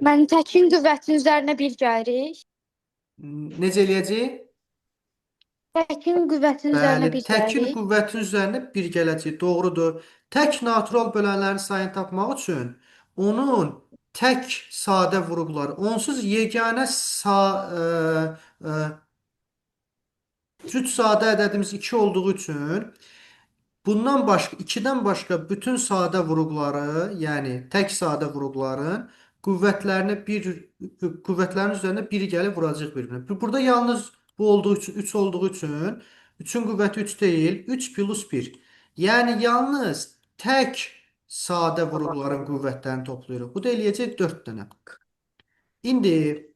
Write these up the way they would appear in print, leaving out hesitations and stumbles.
Mən təkin qüvvətinin üzərinə bir gəlirik. Necə eləyəcəyik? Təkin qüvvətinin Bəli, üzərinə bir təkin gəlirik. qüvvətin üzərinə bir gələcək. Doğrudur. Tək natural bölənlərin sayını tapmaq üçün onun tək sadə vuruqları, onsuz yeganə cüt sadə ədədimiz 2 olduğu üçün bundan başqa 2-dən başqa bütün sadə vuruqları, yəni tək sadə vuruqların qüvvətlərini bir qüvvətlərin üzərinə bir gəlib vuracaq bir-birinə. Burada yalnız bu olduğu üçün 3 olduğu üçün 3-ün qüvvəti 3 deyil, 3 plus 1. Yəni yalnız tək sadə vuruqların qüvvətlərini toplayırıq. Bu da eləyəcək 4 dənə. İndi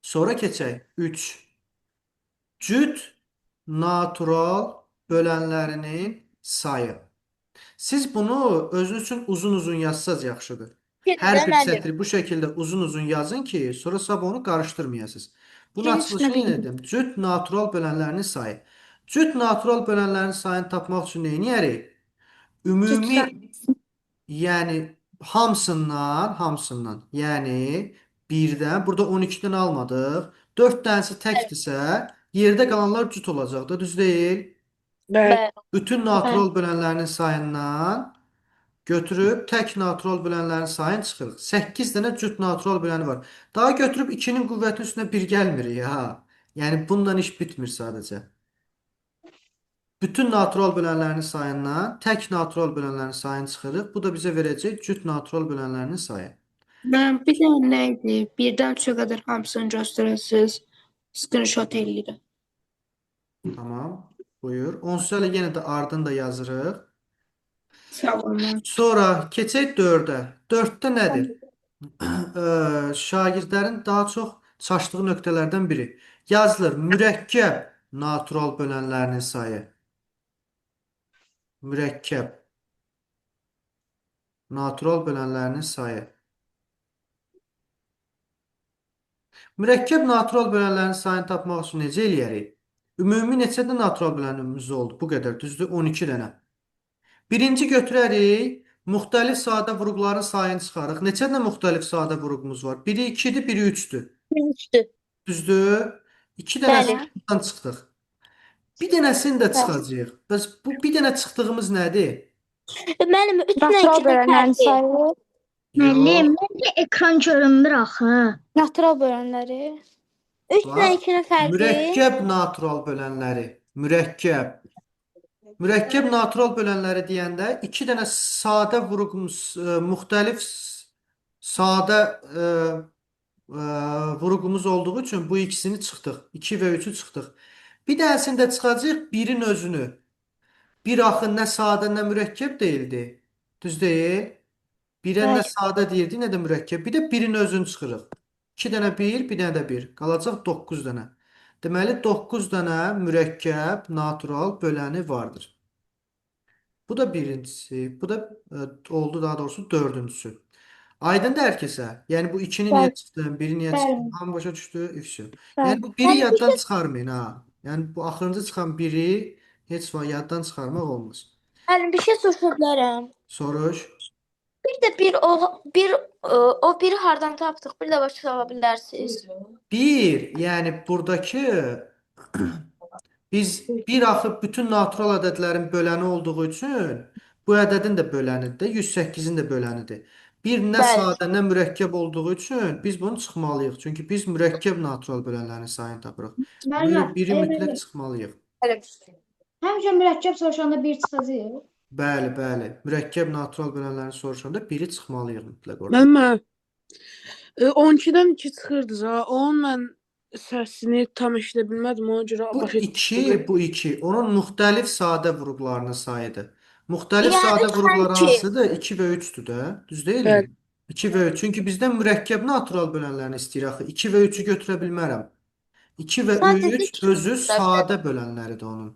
sonra keçək 3. Cüt natural bölənlərinin sayı. Siz bunu özünüz üçün uzun-uzun yazsaz yaxşıdır. Hər bir sətri bu şəkildə uzun-uzun yazın ki, sonra sabah onu qarışdırmayasınız. Bunun açılışını yenə edim. Cüt natural bölənlərinin sayı. Cüt natural bölənlərin sayını tapmaq üçün nə edərik? Ümumi, yəni hamısından, yəni birdən, burada 12-dən almadıq. 4 dənəsi təkdirsə, yerdə qalanlar cüt olacaq da, düz deyil? Bəli. Bütün natural bölənlərinin sayından götürüb tək natural bölənlərin sayını çıxırıq. 8 dənə cüt natural böləni var. Daha götürüb 2-nin qüvvətinin üstünə 1 gəlmir ya. Yəni bununla iş bitmir sadəcə. Bütün natural bölənlərin sayından tək natural bölənlərin sayını çıxırıq. Bu da bizə verəcək cüt natural bölənlərinin sayı. Mən bir dənə nə idi? Birdən üçə qədər hamısını göstərəsiniz. Screenshot eləyirəm. Tamam. Buyur. Onsuz hələ yenə də ardını da yazırıq. Sağ olun. Sonra keçək 4-ə. 4-də nədir? Şagirdlərin daha çox çaşdığı nöqtələrdən biri. Yazılır mürəkkəb natural bölənlərinin sayı. Mürəkkəb natural bölənlərinin sayı. Mürəkkəb natural bölənlərin sayını tapmaq üçün necə eləyərik? Ümumi neçə də natural bölənimiz oldu? Bu qədər, düzdür? 12 dənə. Birinci götürərik, müxtəlif sadə vuruqların sayını çıxarıq. Neçə dənə müxtəlif sadə vuruqumuz var? Biri 2-dir, biri 3-dür. 3'tü. Düzdür? 2 dənəsindən çıxdıq. Bir dənəsini də çıxacağıq. Bəs bu bir dənə çıxdığımız nədir? Mənim 3 ilə Natural 2-nin bölənlərin fərqi. sayı. Müəllim, məndə ekran görünmür axı. Natural bölənləri. 3 ilə Bax, 2-nin fərqi. Mürəkkəb natural bölənləri. Mürəkkəb. Mürəkkəb natural bölənləri deyəndə 2 dənə sadə vuruqumuz, müxtəlif sadə vuruqumuz olduğu üçün bu ikisini çıxdıq. 2 və 3-ü çıxdıq. Bir dənəsini də çıxacağıq birin özünü. Bir axı nə sadə nə mürəkkəb deyildi. Düz deyil? Birə nə sadə deyirdi, nə də mürəkkəb. Bir də birin özünü çıxırıq. 2 dənə 1, bir dənə də 1. Qalacaq 9 dənə. Deməli 9 dənə mürəkkəb natural böləni vardır. Bu da birincisi, bu da oldu daha doğrusu dördüncüsü. Aydındır hər kəsə. Yəni bu 2-ni niyə Bəli. çıxdım, biri niyə Bəli. çıxdım, hamı başa düşdü, ifşə. Bəli. Yəni bu biri yaddan çıxarmayın ha. Yəni bu axırıncı çıxan biri heç vaxt yaddan çıxarmaq olmaz. Müəllim bir şey soruşa bilərəm. Soruş. Bir də bir o bir o biri hardan tapdıq? Bir də başa sala bilərsiniz. Bir, yəni buradakı biz bir axı bütün natural ədədlərin böləni olduğu üçün bu ədədin də bölənidir, 108-in də bölənidir. Bir nə Bəli. sadə, nə mürəkkəb olduğu üçün biz bunu çıxmalıyıq. Çünki biz mürəkkəb natural bölənlərin sayını tapırıq. Buna görə Müəllim, biri mütləq müəllim, çıxmalıyıq. həmişə mürəkkəb soruşanda bir çıxacaq. Bəli, bəli. Mürəkkəb natural bölənlərini soruşanda biri çıxmalıyıq mütləq orada. Müəllim, 12-dən 2 çıxırdı ha. Onun mən səsini tam eşidə bilmədim. Ona görə Bu başa 2, bu 2. Onun müxtəlif sadə vuruqlarının sayıdır. Müxtəlif Yəni sadə üç vuruqları iki. hansıdır? 2 və 3-dür də. Düz deyilmi? Bəli. 2 və 3. Çünki bizdən mürəkkəb natural bölənlərini istəyir axı. 2 və 3-ü götürə bilmərəm. 2 və Sadəcə 3 iki özü götürə bilərəm. sadə bölənləridir onun.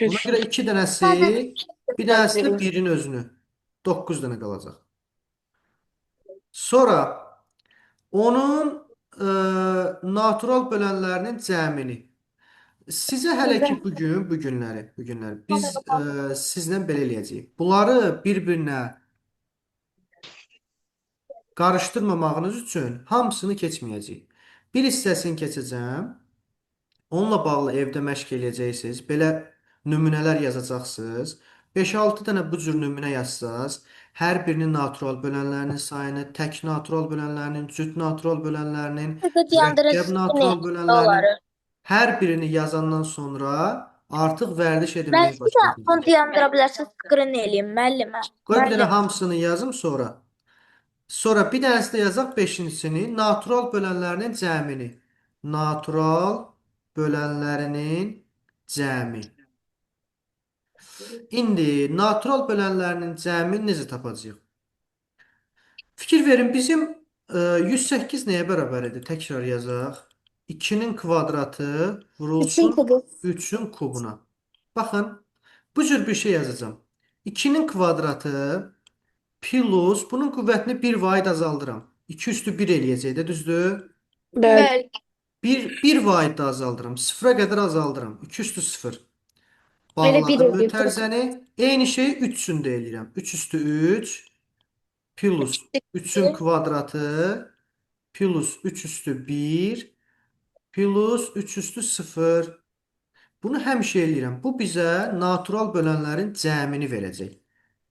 Ona görə 2 dənəsi, Sadəcə iki bir götürə dənəsi də bilərik. birin özünü. 9 dənə qalacaq. Sonra onun natural bölənlərinin cəmini. Sizə hələ ki bugün, bu günləri, bu günləri biz sizlə belə eləyəcəyik. Bunları bir-birinə Qarışdırmamağınız üçün hamısını keçməyəcəyik. Bir hissəsini keçəcəm. Onunla bağlı evdə məşq eləyəcəksiniz. Belə nümunələr yazacaqsınız. 5-6 dənə bu cür nümunə yazsaz, hər birinin natural bölənlərinin sayını, tək natural bölənlərinin, cüt natural bölənlərinin, mürəkkəb natural bölənlərinin Onları. hər birini yazandan sonra artıq vərdiş edilməyə Mən bir də onu başlayacaqsınız. dayandıra bilərsiniz, screen eləyim müəllimə. Qoy bir dənə Müəllim. hamısını yazım sonra. Sonra bir dənəsi də yazaq beşincisini, natural bölənlərinin cəmini. Natural bölənlərinin cəmi. İndi natural bölənlərinin cəmini necə tapacağıq? Fikir verin, bizim 108 nəyə bərabər idi? Təkrar yazaq. 2-nin kvadratı 3-ün vurulsun kubu. 3-ün kubuna. Baxın, bu cür bir şey yazacağım. 2-nin kvadratı plus, bunun qüvvətini 1 vahid azaldıram. 2 üstü 1 eləyəcək də, düzdür? Bəli. Bəli. 1 vahid də azaldıram. 0-a qədər azaldıram. 2 üstü 0. Belə bir Bağladım eləyir. mötərizəni. Eyni şeyi 3 üçün də eləyirəm. 3 üstü 3 plus 3-ün kvadratı plus 3 üstü 1 plus 3 üstü 0. Bunu həmişə eləyirəm. Bu bizə natural bölənlərin cəmini verəcək.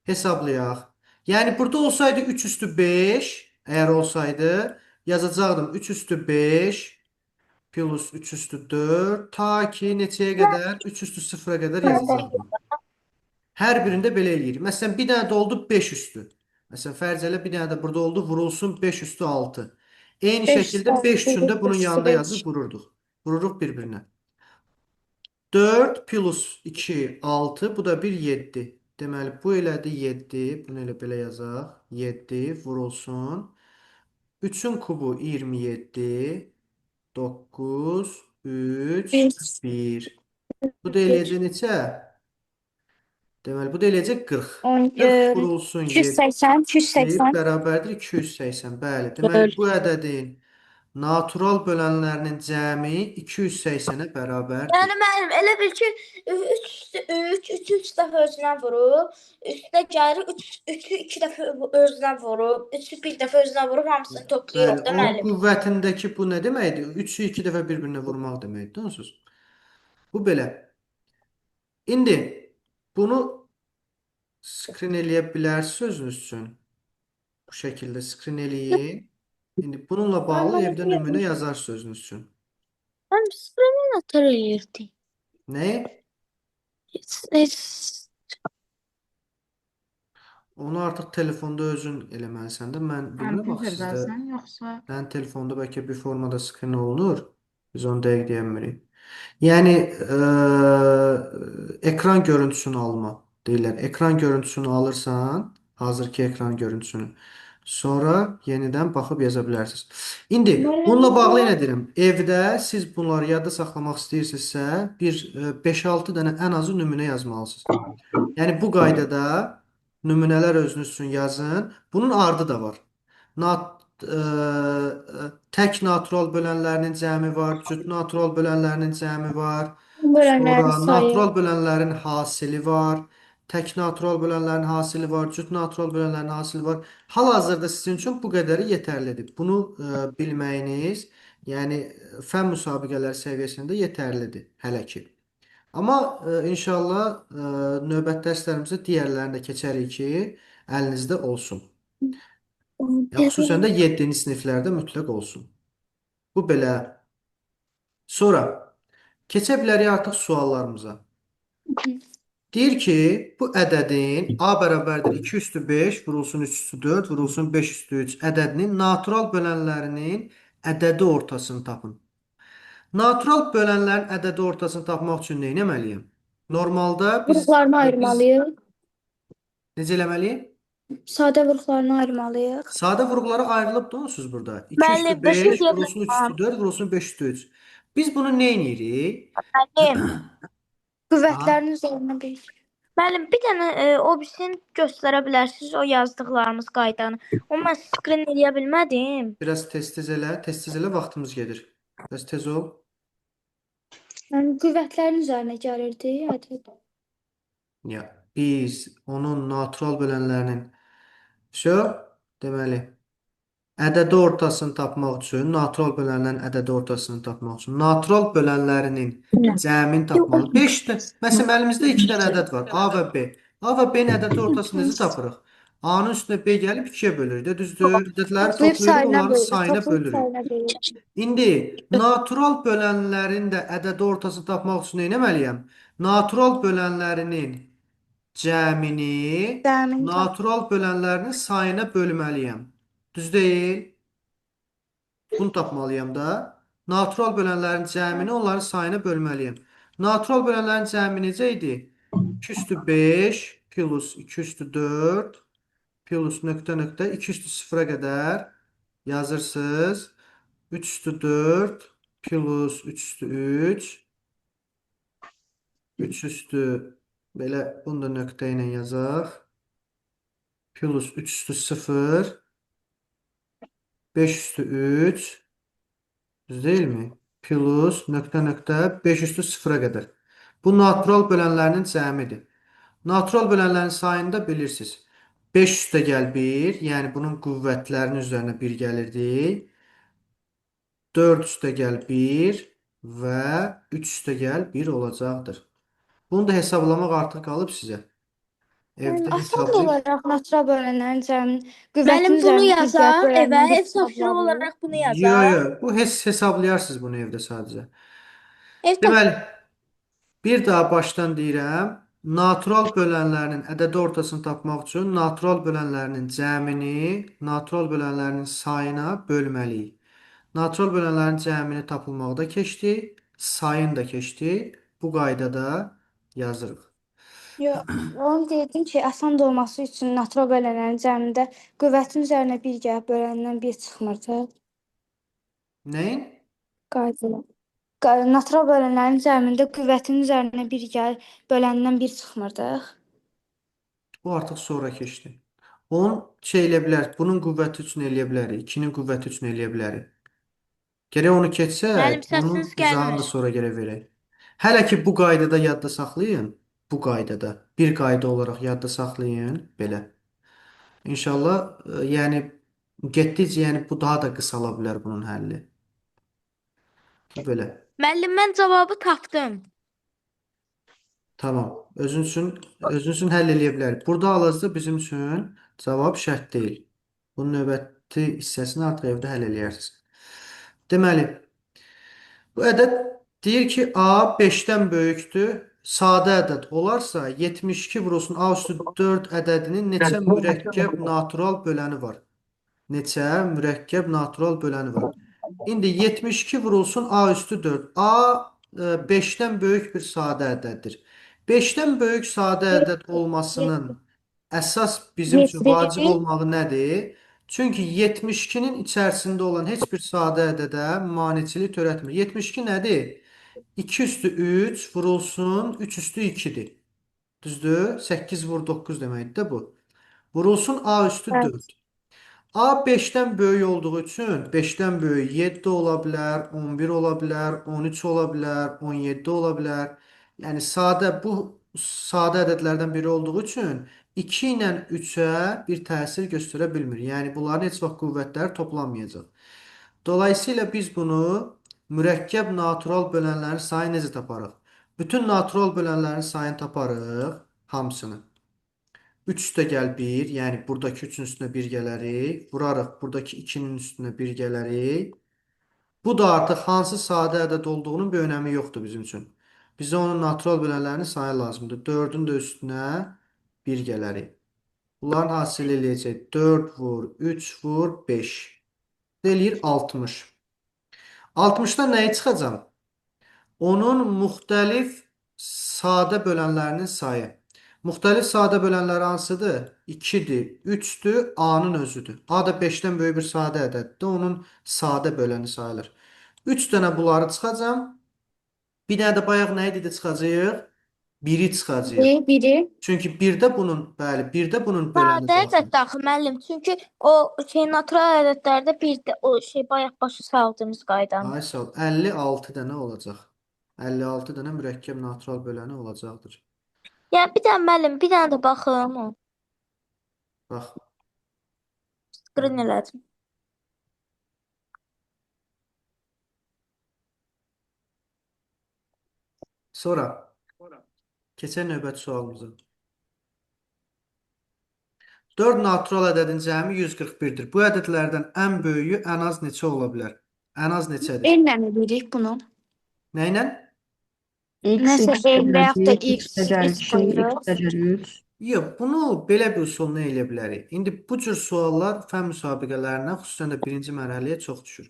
Hesablayaq. Yəni burada olsaydı 3 üstü 5, əgər olsaydı yazacaqdım 3 üstü 5 plus 3 üstü 4 ta ki neçəyə qədər? 3 üstü 0-a qədər yazacaqdım. Hər birində belə eləyirik. Məsələn, bir dənə də oldu 5 üstü. Məsələn, fərz elə bir dənə də burada oldu, vurulsun 5 üstü 6. Eyni 5 şəkildə 5 üçün də bunun yanında yazıb vururduq. Vururuq bir-birinə. 4 plus 2, 6. Bu da 1, 7. Deməli, bu elədi 7. Bunu elə belə yazaq. 7 vurulsun. 3-ün kubu 27. 9, 3, 1. Bu da eləyəcək neçə? Deməli, bu da eləyəcək 40. 10, 40 vurulsun 7 280, 280. bərabərdir 280. Bəli. Deməli, Bəli. bu ədədin natural bölənlərinin cəmi 280-ə bərabərdir. Yəni müəllim elə bil ki 3 3 3 3 dəfə özünə vurub, üstünə gəlir 3 3-ü 2 dəfə özünə vurub, 3-ü bir dəfə özünə vurub hamısını toplayırıq Bəli, da onun müəllim. qüvvətindəki bu nə deməkdir? 3-ü 2 dəfə bir-birinə vurmaq deməkdir, onsuz. Bu belə. İndi bunu screen eləyə bilərsiniz özünüz üçün. Bu şəkildə screen eləyin. İndi bununla bağlı evdə nümunə yazarsınız özünüz üçün. Mən screen nətər eləyirdi? Nə? Heç Onu artıq telefonda özün eləməlisən də. Mən bilmirəm axı sizdə. Kompüterdəsən yoxsa Sənin telefonda bəlkə bir formada screen olunur. Biz onu dəqiq deyə bilmirik. Yəni ekran görüntüsünü alma deyirlər. Ekran görüntüsünü alırsan, hazırki ekran görüntüsünü. Sonra yenidən baxıb yaza bilərsiniz. İndi bununla bağlı yenə deyirəm. Evdə siz bunları yadda saxlamaq istəyirsinizsə, bir 5-6 dənə ən azı nümunə yazmalısınız. Yəni bu qaydada nümunələr özünüz üçün yazın. Bunun ardı da var. Tək natural bölənlərinin cəmi var, cüt natural bölənlərinin cəmi var. Bölənlərin Sonra sayı. natural bölənlərin hasili var. Tək natural bölənlərin hasili var, cüt natural bölənlərin hasili var. Hal-hazırda sizin üçün bu qədəri yetərlidir. Bunu bilməyiniz, yəni fənn müsabiqələri səviyyəsində yetərlidir hələ ki. Amma inşallah növbəti dərslərimizdə digərlərini də keçərik ki, əlinizdə olsun. Ya, xüsusən də 7-ci siniflərdə mütləq olsun. Bu belə. Sonra keçə bilərik artıq suallarımıza. Deyir ki, bu ədədin A bərabərdir 2 üstü 5 vurulsun 3 üstü 4 vurulsun 5 üstü 3 ədədinin natural bölənlərinin ədədi ortasını tapın. Natural bölənlərin ədədi ortasını tapmaq üçün nə etməliyəm? Normalda biz, Vuruqlarını biz ayırmalıyıq. necə eləməliyik? Sadə vuruqlarını ayırmalıyıq. Sadə vuruqlara ayrılıb da onsuz burada. 2 üstü Müəllim, bir şey 5 deyə vurulsun 3 bilərəm. üstü 4 vurulsun 5 üstü 3. Biz bunu nə edirik? Müəllim, Qüvvətlərin üzərinə bir. müəllim bir dənə o birisini göstərə bilərsiniz o yazdıqlarımız qaydanı. O mən screen eləyə bilmədim. Biraz tez-tez elə, tez-tez elə vaxtımız gedir. Biraz tez ol. Yəni qüvvətlərin üzərinə gəlirdi ədəd. Ya biz onun natural bölənlərinin. Vso, deməli. Ədədi ortasını tapmaq üçün, natural bölənlərin ədədi ortasını tapmaq üçün, natural bölənlərinin cəmini tapmalı. 5 də, məsələn, əlimizdə 2 dənə ədəd var, A və B. A və B-nin ədədi ortasını necə tapırıq? A-nın üstünə B gəlib 2-yə bölürük də, düzdür? Ədədləri Toplayıb toplayırıq, sayına onların bölürük. sayına Toplayıb bölürük. sayına bölürük. İndi natural bölənlərin də ədədi ortasını tapmaq üçün nə etməliyəm? Natural bölənlərinin cəmini Cəmini tap. natural bölənlərinin sayına bölməliyəm. Düz deyil? Bunu tapmalıyam da. Natural bölənlərin cəmini onların sayına bölməliyəm. Natural bölənlərin cəmi necə idi? 2 üstü 5 plus 2 üstü 4 plus nöqtə nöqtə 2 üstü 0-a qədər yazırsınız. 3 üstü 4 plus 3 üstü 3 3 üstü belə bunu da nöqtə ilə yazaq. Plus 3 üstü 0 5 üstü 3 düz deyilmi? Plus nöqtə nöqtə 5 üstü 0-a qədər. Bu natural bölənlərinin cəmidir. Natural bölənlərin sayını da bilirsiniz. 5 üstə gəl 1, yəni bunun qüvvətlərinin üzərinə 1 gəlirdi. 4 üstə gəl 1 və 3 üstə gəl 1 olacaqdır. Bunu da hesablamaq artıq qalıb sizə. Yəni Evdə asan hesablayıb olaraq natural bölənlərin cəminin qüvvətinin Müəllim bunu üzərinə bir gəlib yazaq evə, böləndən bir ev tapşırığı hesablayırıq. olaraq bunu Yo, yazaq. yo, bu hesaplayarsınız bunu evdə sadəcə. Ev tapşırığı Deməli, bir daha başdan deyirəm. Natural bölənlərinin ədədi ortasını tapmaq üçün natural bölənlərinin cəmini natural bölənlərinin sayına bölməliyik. Natural bölənlərin cəmini tapılmaqda keçdi, sayını da keçdi. Bu qaydada yazırıq. Yox, onu deyirdim ki, asan da olması üçün natural bölənlərin cəmində qüvvətin üzərinə bir gəlib böləndən bir çıxmırdı. Nəyin? Qaydalar. Natural bölənlərin cəmində qüvvətin üzərinə bir gəlib böləndən bir çıxmırdıq. Bu artıq sonra keçdi. Onun şey eləyə bilər, bunun qüvvəti üçün eləyə bilərik, 2-nin qüvvəti üçün eləyə bilərik. Gərək onu keçsək, Müəllim onun səsiniz izahını da gəlmir. sonra gərək verək. Hələ ki bu qaydada yadda saxlayın. Bu qaydada bir qayda olaraq yadda saxlayın belə. İnşallah, yəni getdikcə yəni bu daha da qısala bilər bunun həlli. Bu belə. Müəllim mən cavabı tapdım. Tamam. Özün üçün həll eləyə bilərik. Burada hal-hazırda bizim üçün cavab şərt deyil. Bunun növbəti hissəsini artıq evdə həll eləyərsiniz. Deməli, bu ədəd deyir ki, A 5-dən böyükdür. Sadə ədəd olarsa 72 vurulsun A üstü 4 ədədinin neçə mürəkkəb natural böləni var? Neçə mürəkkəb natural böləni var? İndi 72 vurulsun A üstü 4. A 5-dən böyük bir sadə ədəddir. 5-dən böyük sadə ədəd olmasının əsas bizim üçün vacib 7. olmağı nədir? Çünki 72-nin içərisində olan heç bir sadə ədədə maneçilik törətmir. 72 nədir? 2 üstü 3 vurulsun 3 üstü 2-dir. Düzdür? 8 vur 9 deməkdir də bu. Vurulsun A üstü Evet. 4. A 5-dən böyük olduğu üçün 5-dən böyük 7 ola bilər, 11 ola bilər, 13 ola bilər, 17 ola bilər. Yəni sadə bu sadə ədədlərdən biri olduğu üçün 2 ilə 3-ə bir təsir göstərə bilmir. Yəni bunların heç vaxt qüvvətləri toplanmayacaq. Dolayısıyla biz bunu mürəkkəb natural bölənlərin sayını necə taparıq? Bütün natural bölənlərin sayını taparıq, hamısını. 3 üstə gəl 1, yəni buradakı 3-ün üstünə 1 gələrik. Vurarıq buradakı 2-nin üstünə 1 gələrik. Bu da artıq hansı sadə ədəd olduğunun bir önəmi yoxdur bizim üçün. Bizə onun natural bölənlərinin sayı lazımdır. 4-ün də üstünə 1 gələrik. Bunların hasil eləyəcək 4 vur, 3 vur, 5. Eləyir 60. 60-dan nəyi çıxacam? Onun müxtəlif sadə bölənlərinin sayı. Müxtəlif sadə bölənləri hansıdır? 2-dir, 3-dür, A-nın özüdür. A da 5-dən böyük bir sadə ədəddir. Onun sadə böləni sayılır. 3 dənə bunları çıxacam. Bir dənə də bayaq nə idi də çıxacağıq? 1-i çıxacağıq. Biri. Çünki 1-də bunun, bəli, 1-də bunun böləni Sadə ədəd daxil. daxil müəllim. Çünki o şey natural ədədlərdə bir də o şey bayaq başa saldığımız qaydanı. Ay sağ ol. 56 dənə olacaq. 56 dənə mürəkkəb natural böləni olacaqdır. Yəni bir dənə müəllim, bir dənə də baxım o. Bax, Skrin elədim. Sonra keçək növbəti sualımıza. 4 natural ədədin cəmi 141-dir. Bu ədədlərdən ən böyüyü ən az neçə ola bilər? Ən az neçədir? N-lə eləyirik bunu. Nə ilə? X, Nəsə x N və yaxud da gəlir 1, X, x gəlir X 2, x qoyuruq. gəlir 3. Yox, bunu belə bir usulla eləyə bilərik. İndi bu cür suallar fənn müsabiqələrinə, xüsusən də birinci mərhələyə çox düşür.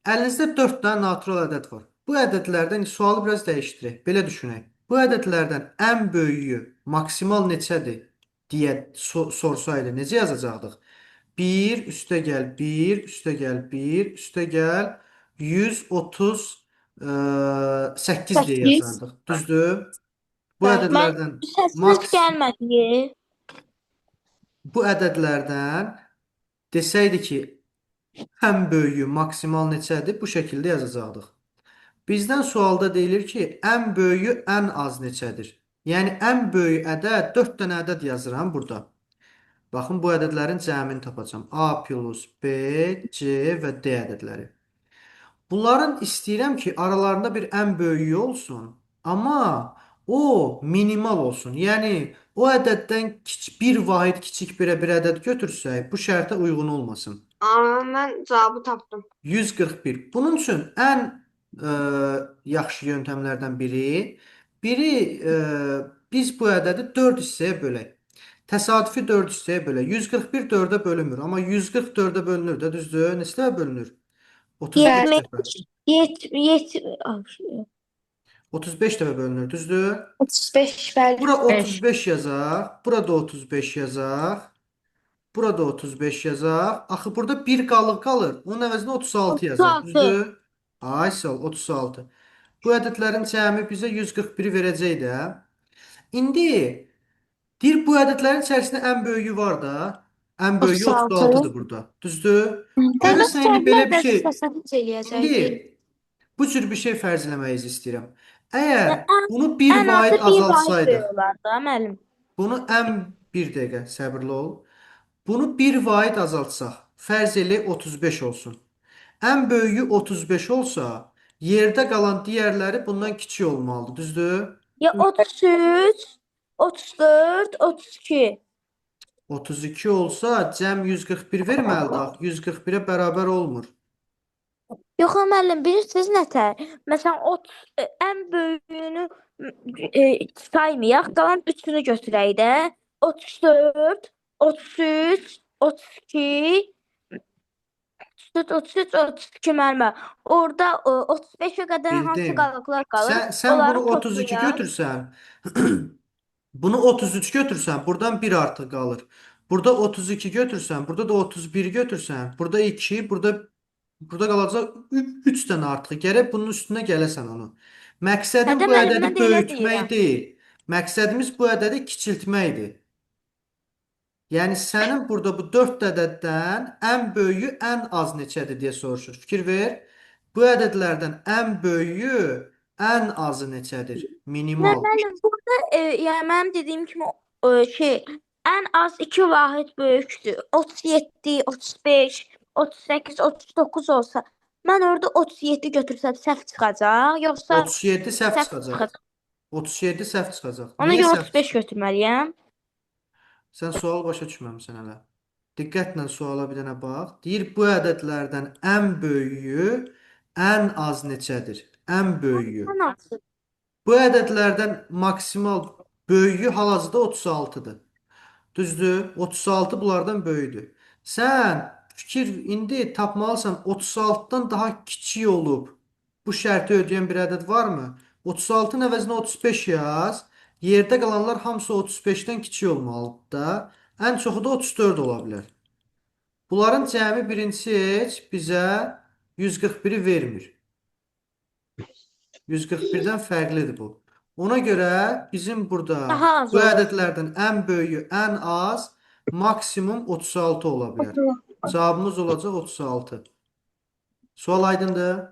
Əlinizdə 4 dənə natural ədəd var. Bu ədədlərdən sualı biraz dəyişdirək. Belə düşünək. Bu ədədlərdən ən böyüyü maksimal neçədir deyə sorsaydı necə yazacaqdıq? 1 üstə gəl 1 üstə gəl 1 üstə gəl 138 deyə 8. yazardıq. Düzdür? Bu Bəli. Mən ədədlərdən səsiniz maks gəlmədi. bu ədədlərdən desəydi ki, ən böyüyü maksimal neçədir? Bu şəkildə yazacaqdıq. Bizdən sualda deyilir ki, ən böyüyü ən az neçədir? Yəni ən böyük ədəd 4 dənə ədəd yazıram burada. Baxın bu ədədlərin cəmini tapacağam. A plus B, C və D ədədləri. Bunların istəyirəm ki, aralarında bir ən böyüyü olsun, amma o minimal olsun. Yəni o ədəddən bir vahid kiçik birə bir ədəd götürsək, bu şərtə uyğun olmasın. Amma mən cavabı tapdım. 141. Bunun üçün ən yaxşı yöntəmlərdən biri, biz bu ədədi 4 hissəyə bölək. Təsadüfi 4 hissəyə bölək. 141 4-ə bölünmür, amma 140 4-ə bölünür də, düzdür? Neçə dəfə bölünür? 35 dəfə. 70, yet, yet, 35 dəfə bölünür, düzdür? 35 bəli. Bura 35 yazaq, burada 35 yazaq, burada 35 yazaq. Axı burada bir qalıq qalır. Onun əvəzinə 36 yazaq, 36. düzdür? Ay sağ ol, 36. Bu ədədlərin cəmi bizə 141-i verəcək də. İndi deyir bu ədədlərin içərisində ən böyüyü var da. Ən böyüyü 36. 36-dır burada. Düzdür? Demək Görürsən indi belə bir şey. Təsadüf eləyəcəkdik. İndi bu cür bir şey fərz eləməyinizi istəyirəm. Əgər bunu bir ən azı vahid bir vahid azaltsaydıq, böyük olar da müəllim. bunu ən bir dəqiqə səbirli ol. Bunu bir vahid azaltsaq, fərz eləyək 35 olsun. Ən böyüyü 35 olsa, yerdə qalan digərləri bundan kiçik olmalıdır, düzdür? Ya 33, 34, 32. 32 olsa cəm 141 verməlidir axı. 141-ə bərabər olmur. Yox müəllim, bilirsiniz nətər? Məsələn, 30 ən böyüyünü saymayaq, qalan üçünü götürək də. 34, 33, 32, 34, 33, 32 müəllimə. Orada 35-ə qədər hansı Bildim. qalıqlar qalır? Sən Onları bunu 32 toplayaq. götürsən, bunu 33 götürsən, buradan 1 artıq qalır. Burada 32 götürsən, burada da 31 götürsən, burada 2, burada qalacaq 3 dənə artıq. Gərək bunun üstünə gələsən onu. Məqsədim Hə də bu müəllim, ədədi mən də elə böyütmək deyirəm. deyil. Məqsədimiz bu ədədi kiçiltməkdir. Yəni sənin burada bu 4 ədəddən ən böyüyü ən az neçədir deyə soruşur. Fikir ver. Bu ədədlərdən ən böyüyü ən azı neçədir? Minimal. Müəllim, burada yəni mənim dediyim kimi şey ən az 2 vahid böyükdür. 37, 35, 38, 39 olsa mən orada 37 götürsəm səhv çıxacaq, yoxsa 37 səhv səhv çıxacaq. çıxacaq. 37 səhv çıxacaq. Ona Niyə görə səhv 35 götürməliyəm. Sən sualı başa düşməmisən hələ. Diqqətlə suala bir dənə bax. Deyir bu ədədlərdən ən böyüyü ən az neçədir? Ən böyüyü. Ən azı. Bu ədədlərdən maksimal böyüyü hal-hazırda 36-dır. Düzdür? 36 bunlardan böyükdür. Sən fikir indi tapmalısan 36-dan daha kiçik olub bu şərti ödəyən bir ədəd varmı? 36-nın əvəzinə 35 yaz. Yerdə qalanlar hamısı 35-dən kiçik olmalıdır da. Ən çoxu da 34 ola bilər. Bunların cəmi birincisi heç bizə 141-i vermir. 141-dən fərqlidir bu. Ona görə bizim burada Daha az bu olur. ədədlərdən ən böyüyü, ən az maksimum 36 ola bilər. Cavabımız olacaq 36. Sual aydındır?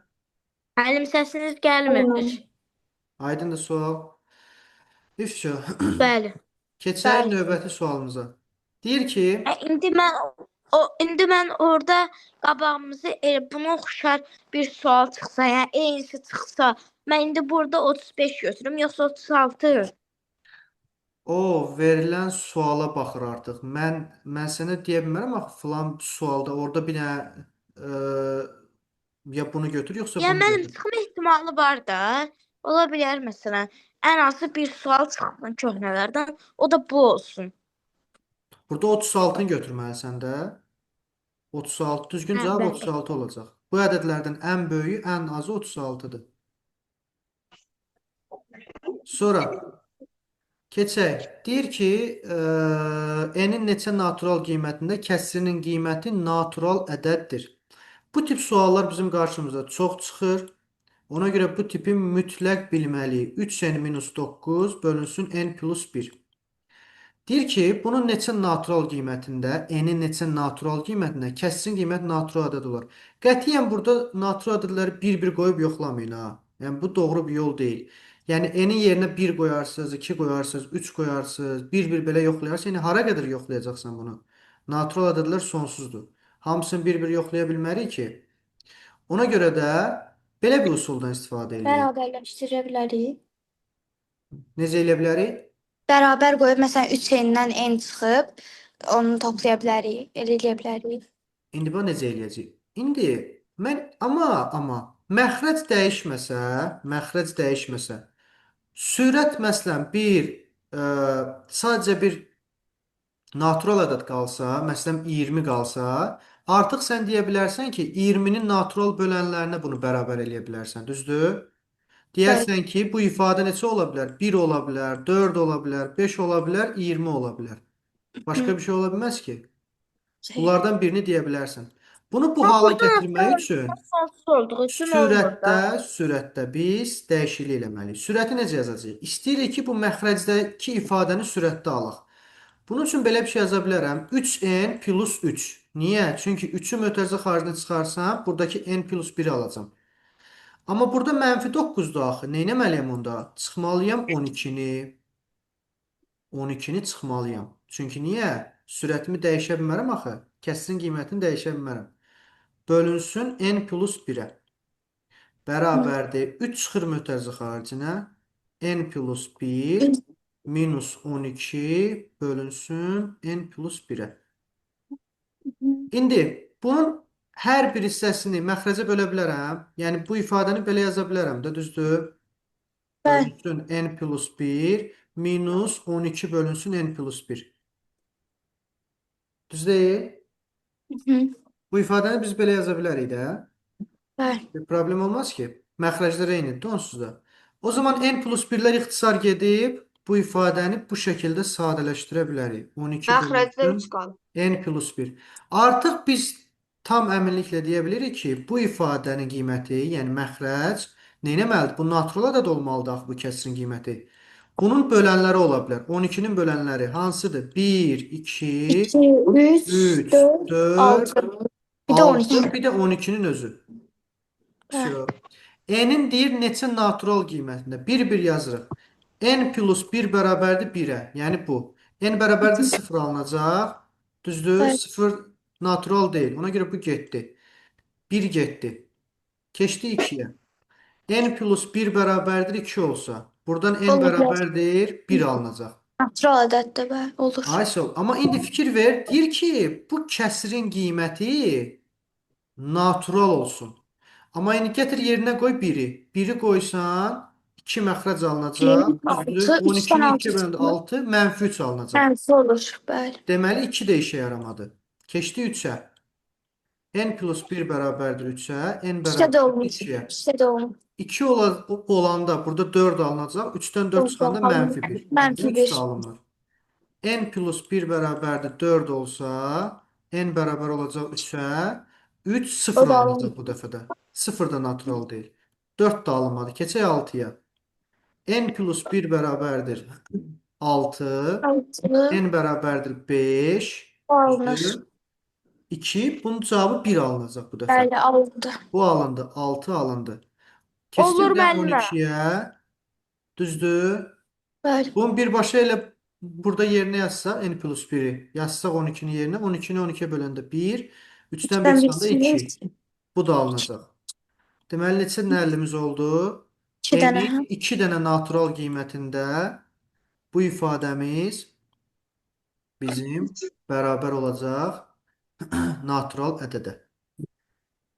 Müəllim səsiniz gəlmir. Aydındır sual. İfşa. Bəli. Keçək Bəli. növbəti sualımıza. Deyir ki, İndi mən orada qabağımıza elə buna oxşar bir sual çıxsa, yəni eynisi çıxsa, Mən indi burada 35 götürüm, yoxsa 36? O verilən suala baxır artıq. Mən sənə deyə bilmərəm axı filan sualda orada bir dənə ya bunu götür yoxsa Yəni bunu mənim götür. çıxma ehtimalı var da. Ola bilər məsələn, ən azı bir sual çıxsın köhnələrdən, o da bu olsun. Burada 36-nı götürməlisən də. 36 düzgün Hə, cavab bəli. 36 olacaq. Bu ədədlərdən ən böyüyü, ən azı 36-dır. Sonra keçək. Deyir ki, n-in neçə natural qiymətində kəsirinin qiyməti natural ədəddir. Bu tip suallar bizim qarşımıza çox çıxır. Ona görə bu tipi mütləq bilməliyik. 3n minus 9 bölünsün n plus 1. Deyir ki, bunun neçə natural qiymətində, n-in neçə natural qiymətində kəsirin qiyməti natural ədəd olar. Qətiyyən burada natural ədədləri bir-bir qoyub yoxlamayın ha. Yəni bu doğru bir yol deyil. Yəni n-in yerinə 1 qoyarsınız, 2 qoyarsınız, 3 qoyarsınız, bir-bir belə yoxlayarsınız. Yəni hara qədər yoxlayacaqsan bunu? Natural ədədlər sonsuzdur. Hamısını bir-bir yoxlaya bilmərik ki. Ona görə də belə bir üsuldan istifadə eləyirik. Bərabərləşdirə bilərik. Necə eləyə bilərik? Bərabər qoyub məsələn 3n-dən n çıxıb onu toplaya bilərik, elə eləyə bilərik. İndi bu necə eləyəcəyik? İndi mən amma məxrəc dəyişməsə, məxrəc dəyişməsə, sürət məsələn bir sadəcə bir natural ədəd qalsa, məsələn 20 qalsa, artıq sən deyə bilərsən ki, 20-nin natural bölənlərinə bunu bərabər eləyə bilərsən, düzdür? Deyərsən ki, bu ifadə neçə ola bilər? 1 ola bilər, 4 ola bilər, 5 ola bilər, 20 ola bilər. Başqa bir şey ola bilməz ki. Bunlardan birini deyə bilərsən. Bunu bu hala gətirmək üçün Sonsuz olduğu üçün olmur da. sürətdə biz dəyişiklik eləməliyik. Sürəti necə yazacağıq? İstəyirik ki, bu məxrəcdəki ifadəni sürətdə alaq. Bunun üçün belə bir şey yaza bilərəm. 3n plus 3. Niyə? Çünki 3-ü mötərizə xaricinə çıxarsam, buradakı n plus 1-i alacağam. Amma burada mənfi 9-dur axı. Nə etməliyəm onda? Çıxmalıyam 12-ni. 12-ni çıxmalıyam. Çünki niyə? Sürətimi dəyişə bilmərəm axı. Kəsirin qiymətini dəyişə bilmərəm. Bölünsün n plus 1-ə. Bərabərdir. 3 çıxır mötərizə xaricinə. N plus 1 minus 12 bölünsün n plus 1-ə. İndi bunun hər bir hissəsini məxrəcə bölə bilərəm. Yəni bu ifadəni belə yaza bilərəm də, düzdür? Bəli. Bölünsün n plus 1 minus 12 bölünsün n plus 1. Düz deyil? Bu ifadəni biz belə yaza bilərik də. Bəli. Bir problem olmaz ki. Məxrəclər eynidir onsuz da. O zaman n plus 1-lər ixtisar gedib bu ifadəni bu şəkildə sadələşdirə bilərik. 12 Məxrəcdə bölünsün 3 qalır. n plus 1. Artıq biz tam əminliklə deyə bilirik ki, bu ifadənin qiyməti, yəni məxrəc nə etməlidir? Bu natural ədəd olmalıdır axı bu kəsirin qiyməti. Bunun bölənləri ola bilər. 12-nin bölənləri hansıdır? 1, 2, 2, 3, 3, 4, 4, 6. Bir də 6, 12. bir də 12-nin özü. Bəli. Vsyo. N-in deyir neçə natural qiymətində? 1-1 yazırıq. N plus 1 bərabərdir 1-ə. Yəni bu. N bərabərdir 0 alınacaq. Düzdür? Bəli. 0 natural deyil. Ona görə bu getdi. 1 getdi. Keçdi 2-yə. N plus 1 bərabərdir 2 olsa. Buradan N Olur. bərabərdir 1 alınacaq. Natural ədəddir, bəli, olur. Aysel, amma indi fikir ver. Deyir ki, bu kəsirin qiyməti natural olsun. Amma indi gətir yerinə qoy 1-i. 1-i qoysan 2 məxrəc alınacaq. Düzdür? 6, 3-dən 12-ni 6 2 böləndə çıxır. 6, mənfi 3 alınacaq. Mənfi olur, bəli. Deməli 2 də işə yaramadı. Keçdi 3-ə. N plus 1 bərabərdir 3-ə, N 3-də də bərabərdir olmur. 2-yə. 3-də də olmur. 2 olanda burada 4 alınacaq. 3-dən 4 çıxanda mənfi 1. Mənfi 3 də 1. alınmır. N plus 1 bərabərdir 4 olsa, N bərabər olacaq 3-ə. 3 0 O da alınacaq bu dəfə də. 0 da natural deyil. 4 də alınmadı. Keçək 6-ya. N plus 1 bərabərdir 6. 6 N bərabərdir 5. alınır. Düzdür? 2. Bunun cavabı 1 alınacaq bu dəfə. Bəli, alındı. Bu alındı. 6 alındı. Keçdik Olur də müəllimə. 12-yə. Düzdür? Bəli. Bunun birbaşa elə burada yerinə yazsaq n plus 1-i yazsaq 12-nin yerinə 12-ni 12-yə böləndə 1, 3-dən 1 3-dən 1 çıxanda 2. çıxır. Bu da alınacaq. Deməli neçə nəllimiz oldu? 2. 2 dənə. N-in 2 dənə natural qiymətində bu ifadəmiz bizim bərabər olacaq natural ədədə.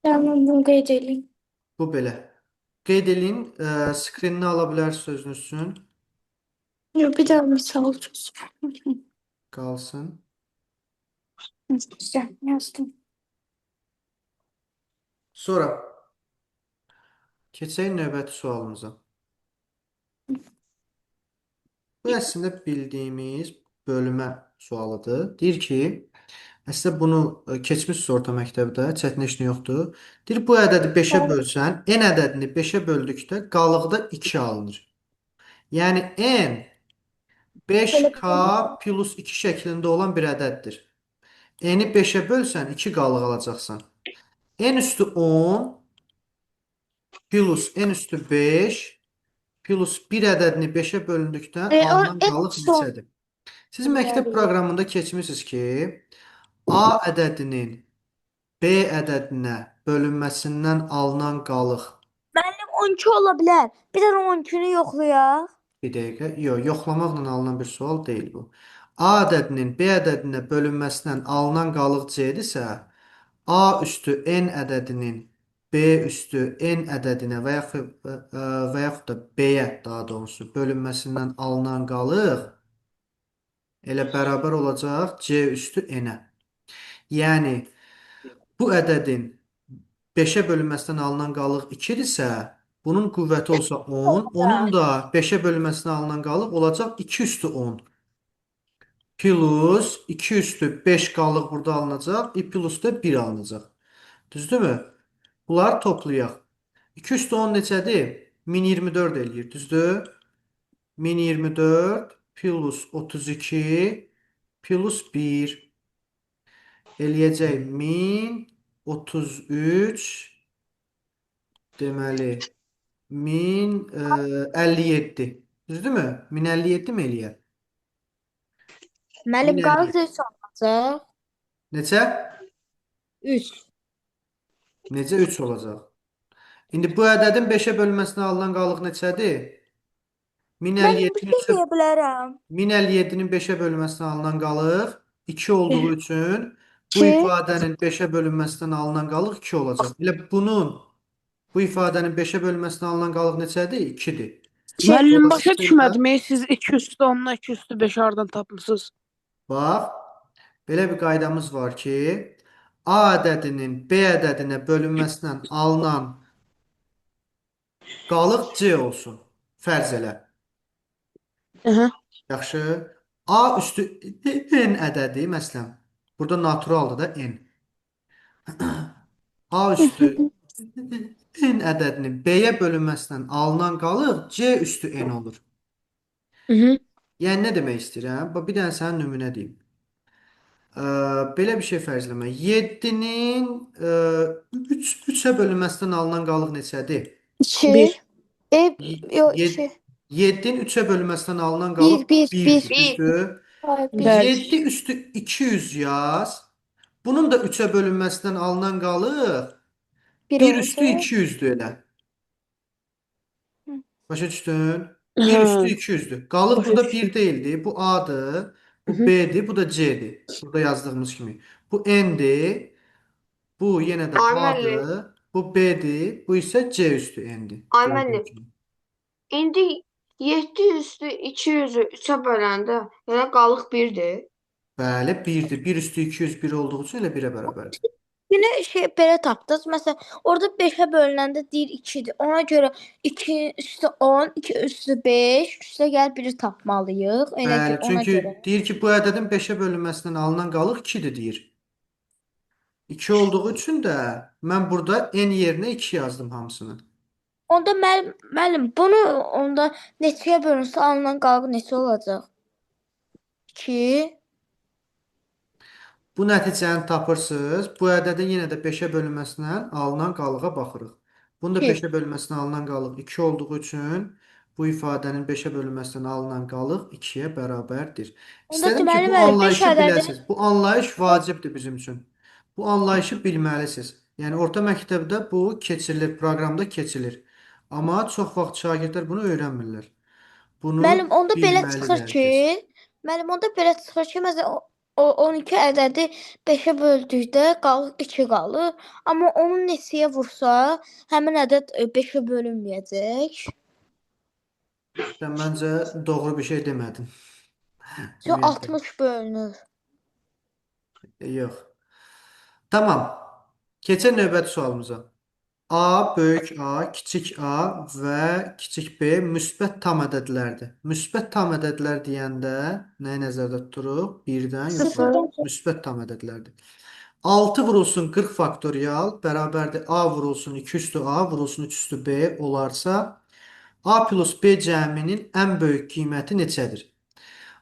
Tamam, bunu qeyd edeyim. Bu belə. Qeyd eləyin, skrinini ala bilərsiniz özünüz üçün. Yox, bir daha misal çözüm. Qalsın. Güzel, yazdım. Sonra keçək növbəti sualımıza. Bu əslində bildiyimiz bölmə sualıdır. Deyir ki, əslində bunu keçmişsiniz orta məktəbdə, çətin heç nə yoxdur. Deyir, bu ədədi 5-ə bölsən, n ədədini 5-ə böldükdə qalıqda 2 alınır. Yəni n 5k plus 2 şəklində olan bir ədəddir. N-i 5-ə bölsən, 2 qalıq alacaqsan. N üstü 10 plus n üstü 5 plus 1 ədədini 5-ə bölündükdə alınan qalıq neçədir? Siz məktəb proqramında keçmisiniz ki, A ədədinin B ədədinə bölünməsindən alınan qalıq. Müəllim 12 ola bilər. Bir dənə 12-ni yoxlayaq. Bir dəqiqə. Yox, yoxlamaqla alınan bir sual deyil bu. A ədədinin B ədədinə bölünməsindən alınan qalıq C-dirsə, A üstü N ədədinin B üstü N ədədinə və yaxud da B-yə daha doğrusu bölünməsindən alınan qalıq elə bərabər olacaq C üstü N-ə. Yəni bu ədədin 5-ə bölünməsindən alınan qalıq 2-dirsə, bunun qüvvəti olsa 10, onun da 5-ə bölünməsindən alınan qalıq olacaq 2 üstü 10. Plus 2 üstü 5 qalıq burada alınacaq, i plus da 1 alınacaq. Düzdürmü? Bunları toplayaq. 2 üstü 10 neçədir? 1024 eləyir, düzdür? 1024 plus 32 plus 1 eləyəcək 1033, deməli 1057. Düzdürmü? 1057 mi eləyər? Müəllim qalıq 1057. 3 olacaq. Neçə? 3. Necə 3 olacaq? İndi bu ədədin 5-ə bölünməsinə alınan qalıq neçədir? Müəllim bir 1057-nin şey 3-ə deyə bilərəm. 1057-nin 5-ə bölünməsinə alınan qalıq 2 olduğu üçün bu 2. ifadənin 5-ə bölünməsindən alınan qalıq 2 olacaq. Elə bunun bu ifadənin 5-ə bölünməsinə alınan qalıq neçədir? 2-dir. Müəllim başa Dolayısıyla düşmədim. Siz 2 üstü 10-dan 2 üstü 5 hardan tapmısınız? Bax, belə bir qaydamız var ki, A ədədinin B ədədinə bölünməsindən alınan qalıq C olsun. Fərz elə. Aha. Yaxşı. A üstü N ədədi, məsələn, burada naturaldır da N. A üstü N ədədinin B-yə bölünməsindən alınan qalıq C üstü N olur. Hı -hı. Yəni nə demək istəyirəm? Bax, bir dənə sənə nümunə deyim. Belə bir şey fərzləmə. 7-nin 3-ə bölünməsindən alınan qalıq neçədir? 2. 1. Yox, 2. 7-nin 3-ə bölünməsindən alınan qalıq 1, 1, 1-dir, 1. düzdür? 1. Bəli. 7 üstü 200 yaz. Bunun da 3-ə bölünməsindən alınan qalıq 1 1 üstü olacaq. 200-dür elə. Hı. Başa düşdün? 1 üstü Hə. 200-dür. Qalıq Başa burada 1 düşdüm. deyildi. Bu A-dır, bu Hı -hı. B-dir, bu da C-dir. Burada yazdığımız kimi. Bu N-dir. Bu yenə də Ay müəllim. A-dır. Bu B-dir. Bu isə C üstü N-dir. Ay Gördüyün müəllim. kimi. İndi 7 üstü 200-ü 3-ə böləndə elə qalıq 1-dir. Bəli, 1-dir. 1 üstü 201 olduğu üçün elə 1-ə bərabərdir. Yine şey belə tapdınız. Məsələn, orada 5-ə bölünəndə deyir 2-dir. Ona görə 2 üstü 10, 2 üstü 5, üstə gəl 1-i tapmalıyıq. Elə Bəli, ki, ona çünki görə. deyir ki, bu ədədin 5-ə bölünməsindən alınan qalıq 2-dir deyir. 2 olduğu üçün də mən burada n yerinə 2 yazdım hamısını. Onda müəllim bunu onda neçəyə bölünsə alınan qalıq neçə olacaq? 2. Bu nəticəni tapırsınız. Bu ədədin yenə də 5-ə bölünməsindən alınan qalığa baxırıq. Bunun da 2. 5-ə bölünməsindən alınan qalıq 2 olduğu üçün bu ifadənin 5-ə bölünməsindən alınan qalıq 2-yə bərabərdir. Onda İstədim ki, deməli bu müəllim 5 anlayışı ədədi biləsiniz. Bu anlayış vacibdir bizim üçün. Bu anlayışı bilməlisiniz. Yəni orta məktəbdə bu keçirilir, proqramda keçilir. Amma çox vaxt şagirdlər bunu öyrənmirlər. Bunu Müəllim, onda belə bilməlidir çıxır hər ki, kəs. müəllim, onda belə çıxır ki, məsələn, o 12 ədədi 5-ə böldükdə qalır 2 qalır. Amma onu neçəyə vursa, həmin ədəd 5-ə bölünməyəcək. Sən məncə doğru bir şey demədin. Yox, Ümumiyyətlə. 60 bölünür. Yox. Tamam. Keçək növbəti sualımıza. A, böyük A, kiçik A və kiçik B müsbət tam ədədlərdir. Müsbət tam ədədlər deyəndə nəyi nəzərdə tuturuq? Birdən yuxarı. Sıfır. Müsbət tam ədədlərdir. 6 vurulsun 40 faktorial bərabərdir A vurulsun 2 üstü A vurulsun 3 üstü B olarsa A plus B cəminin ən böyük qiyməti neçədir?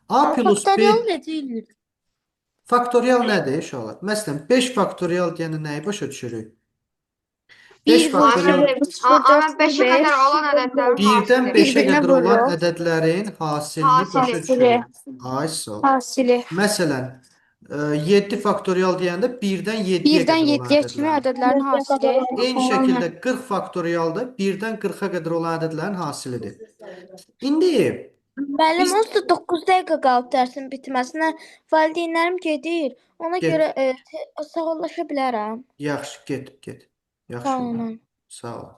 A plus B Faktorial necə eləyir? Faktorial nədir uşaqlar? Məsələn, 5 faktorial deyəndə nəyi başa düşürük? 5 Bir faktorial vurur, üç vur, Amma dört vur, 5-ə beş. qədər olan ədədlərin 1-dən hasili. 5-ə Bir-birinə qədər olan vururuq. ədədlərin hasilini başa Hasili. düşürük. Ay sağ ol. Hasili. Məsələn, 7 faktorial deyəndə 1-dən 7-yə 1-dən qədər olan 7-yə kimi ədədlərin. ədədlərin hasili. Eyni şəkildə 40 faktorial da 1-dən 40-a qədər olan ədədlərin hasilidir. İndi Müəllim, biz onsuz da 9 dəqiqə qalıb dərsin bitməsinə. Valideynlərim gedir. Ona get. görə sağollaşa bilərəm. Yaxşı, get, get. Yaxşı. Sağ olun. Sağ ol.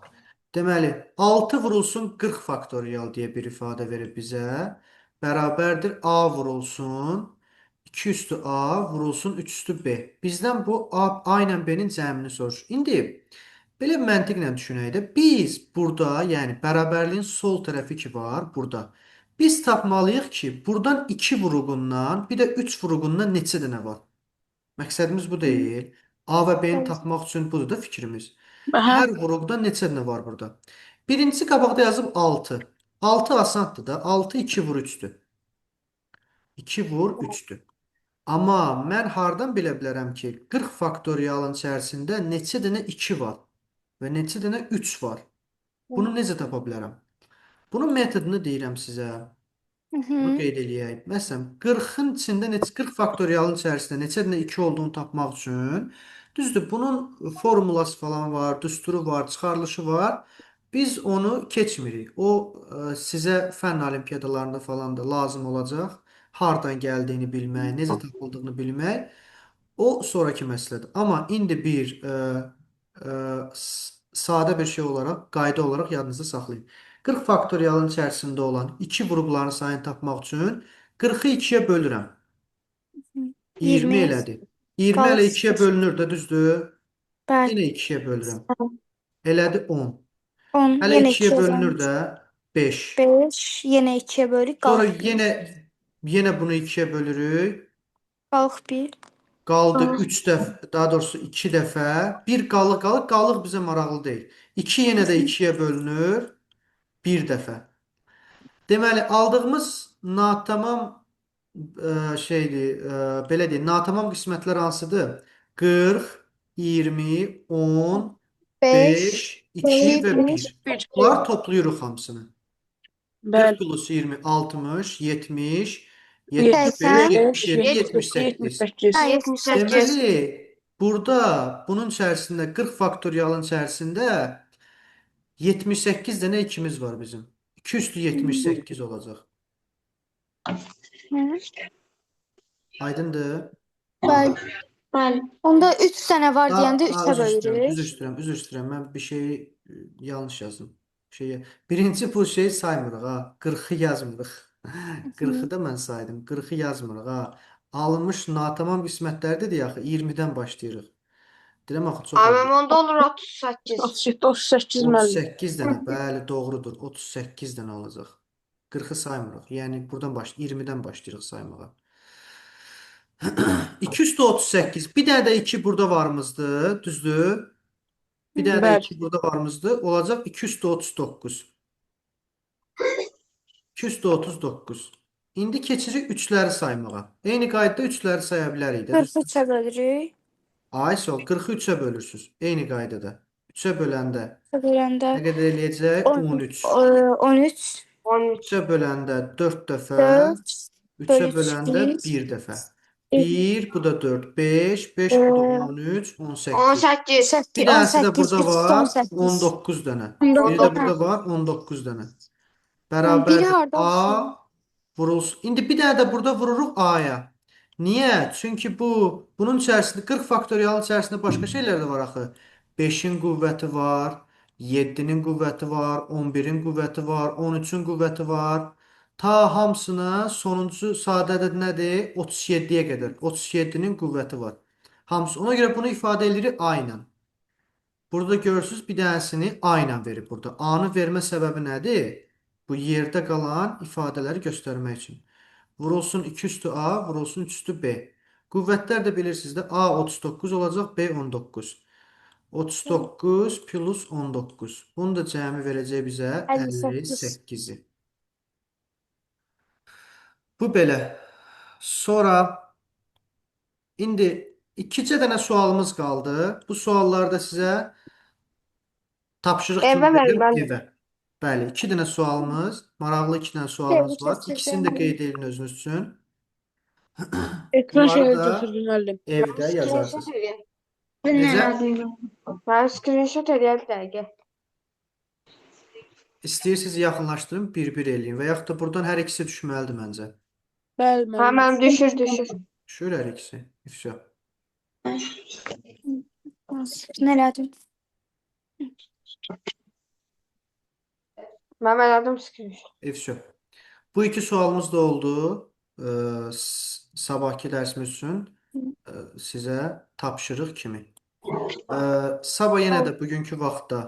Deməli, 6 vurulsun 40 faktorial deyə bir ifadə verib bizə. Bərabərdir A vurulsun 2 üstü A vurulsun 3 üstü B. Bizdən bu A ilə B-nin cəmini soruşur. İndi belə məntiqlə düşünək də. Biz burada, yəni bərabərliyin sol tərəfi ki var burada. Biz tapmalıyıq ki, buradan 2 vuruğundan, bir də 3 vuruğundan neçə dənə var? Məqsədimiz bu deyil. A və B-ni Evet. tapmaq üçün budur da fikrimiz. Aha. Hər vuruqda neçə dənə var burada? Birincisi qabaqda yazıb 6. 6 asandır da. 6 2 vur 3-dür. 2 vur 3-dür. Amma mən hardan bilə bilərəm ki, 40 faktorialın içərisində neçə dənə 2 var və neçə dənə 3 var? Bunu necə tapa bilərəm? Bunun metodunu deyirəm sizə. Bunu qeyd eləyək. Məsələn, 40-ın içində neçə 40 faktorialın içərisində neçə dənə 2 olduğunu tapmaq üçün düzdür, bunun formulası falan var, düsturu var, çıxarılışı var. Biz onu keçmirik. O sizə fənn olimpiyadalarında falan da lazım olacaq. Hardan gəldiyini bilmək, necə tapıldığını bilmək. O sonraki məsələdir. Amma indi bir sadə bir şey olaraq, qayda olaraq yadınızda saxlayın. 40 faktorialın içərisində olan 2 vuruqların sayını tapmaq üçün 40-ı 2-yə bölürəm. 20 20. elədi. 20 Qalır hələ 2-yə 0. bölünür də, düzdür? Bəli. Yenə 2-yə bölürəm. Elədi 10. 10. Hələ Yenə 2-yə 2-yə bölünür bölünür. də 5. 5. Yenə 2-yə bölük. Sonra Qalır 1. yenə bunu 2-yə bölürük. Qalır 1. Qaldı 3 dəfə, daha doğrusu 2 dəfə. Bir qalıq qalır. Qalıq bizə maraqlı deyil. 2 yenə də 2-yə bölünür. Bir dəfə. Deməli, aldığımız natamam şeydir, belə deyək, natamam qismətlər hansıdır? 40, 20, 10, 5. 5, 2 və 1. 1. 1. Bunları toplayırıq hamısını. 40 Bəli. plus 20, 60, 70, 75, 80. 77, 78. 78. 78. Deməli, burada bunun içərisində 40 faktorialın içərisində 78 dənə ikimiz var bizim. 2 üstü 78 olacaq. Aydındır? Bəli. Bəli. Onda 3 dənə var deyəndə Daha, 3-ə üzr istəyirəm, bölürük. üzr istəyirəm, üzr istəyirəm. Mən bir şeyi yanlış yazdım. Şeyi. Birinci bu şeyi saymırıq ha. 40-ı yazmırıq. 40-ı da mən saydım. 40-ı yazmırıq ha. Alınmış natamam qismətlər dedi axı 20-dən başlayırıq. Deyirəm axı çox oldu. Amma onda olur 38. 37, 38 müəllim. 38 dənə, bəli, doğrudur. 38 dənə olacaq. 40-ı saymırıq. Yəni buradan 20-dən başlayırıq saymağa. 2 üstü 38. Bir dənə də 2 burada varımızdı, düzdür? Bir dənə də Bəli. 2 burada varımızdı. Olacaq 2 üstü 39. 2 üstü 39. İndi keçirik 3-ləri saymağa. Eyni qaydada 3-ləri saya bilərik də, düzdür? 43-ə bölürük. Ay sağ ol, 40-ı 3-ə bölürsüz. Eyni qaydada. 3-ə böləndə 3-ə böləndə nə qədər eləyəcək? 13. 13. 13. 3-ə böləndə 4 dəfə, 4. 3-ə Bölü böləndə 1. 1 dəfə. 1, bu da 4, 5, 5 bu da 13, 18. 18. Bir dənəsi də 18, burada 3 var, 18. 19 dənə. Biri də burada var, 19 dənə. Biri Bərabərdir harda A olsun? vurulsun. İndi bir dənə də burada vururuq A-ya. Niyə? Çünki bunun içərisində 40 faktorialın içərisində başqa şeylər də var axı. 5-in qüvvəti var, 7-nin qüvvəti var, 11-in qüvvəti var, 13-ün qüvvəti var. Ta hamısına sonuncu sadə ədəd nədir? 37-yə qədər. 37-nin qüvvəti var. Hamısı. Ona görə bunu ifadə edirik A ilə. Burada görürsünüz bir dənəsini A ilə verib burada. A-nı vermə səbəbi nədir? Bu yerdə qalan ifadələri göstərmək üçün. Vurulsun 2 üstü A, vurulsun 3 üstü B. Qüvvətlər də bilirsiniz də A 39 olacaq, B 19. 39 plus 19. Bunu da cəmi verəcək bizə 58. 58-i. Bu belə. Sonra indi ikicə dənə sualımız qaldı. Bu sualları da sizə tapşırıq kimi Evə ver verirəm müəllim. evə. Bəli, iki dənə sualımız, maraqlı iki dənə sualımız var. İkisini də qeyd edin özünüz üçün. Ekran Bunları şahidi da götürdüm müəllim. evdə yazarsınız. Screenshot eləyəm. Necə? Mən screenshot eləyəm bir dəqiqə. İstəyirsiniz yaxınlaşdırın, bir-bir eləyin və yaxud da buradan hər ikisi düşməlidir məncə. Bəli Hə, müəllim. mənim düşür, düşür. Düşür hər ikisi. Vəsə. Nə elədim? Mən elədim screenshot. Vəsə. Bu iki sualımız da oldu. Sabahki dərsimiz üçün sizə tapşırıq kimi. Sabah yenə də bugünkü vaxtda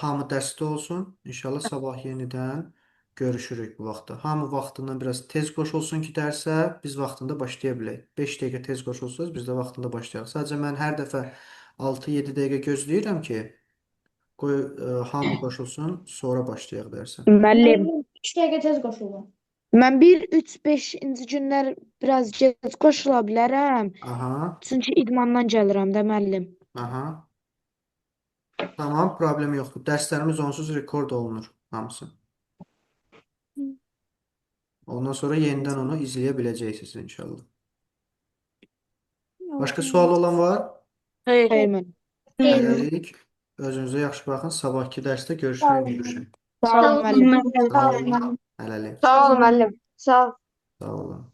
hamı dərsdə olsun. İnşallah sabah yenidən görüşürük bu vaxtda. Hamı vaxtından biraz tez qoşulsun ki dərsə biz vaxtında başlaya bilək. 5 dəqiqə tez qoşulsanız biz də vaxtında başlayaq. Sadəcə mən hər dəfə 6-7 dəqiqə gözləyirəm ki, qoy hamı qoşulsun, sonra başlayaq dərsə. Müəllim, 3 dəqiqə tez qoşuldum. mən 1, 3, 5-ci günlər biraz gec qoşula bilərəm. Aha, Çünki idmandan gəlirəm də müəllim. aha. Tamam, problem yoxdur. Dərslərimiz onsuz rekord olunur hamısı. Ondan sonra yenidən onu izləyə biləcəksiniz inşallah. Başqa sual olan var? Xeyr. Xeyr müəllim. Hələlik. Özünüzə yaxşı baxın. Sabahki dərsdə görüşmək üzrə. Sağ olun müəllim. Sağ olun. Hələlik. Sağ ol müəllim. Sağ ol. Sağ olun.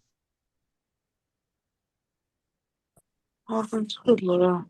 Hardan çıxırdılar ha?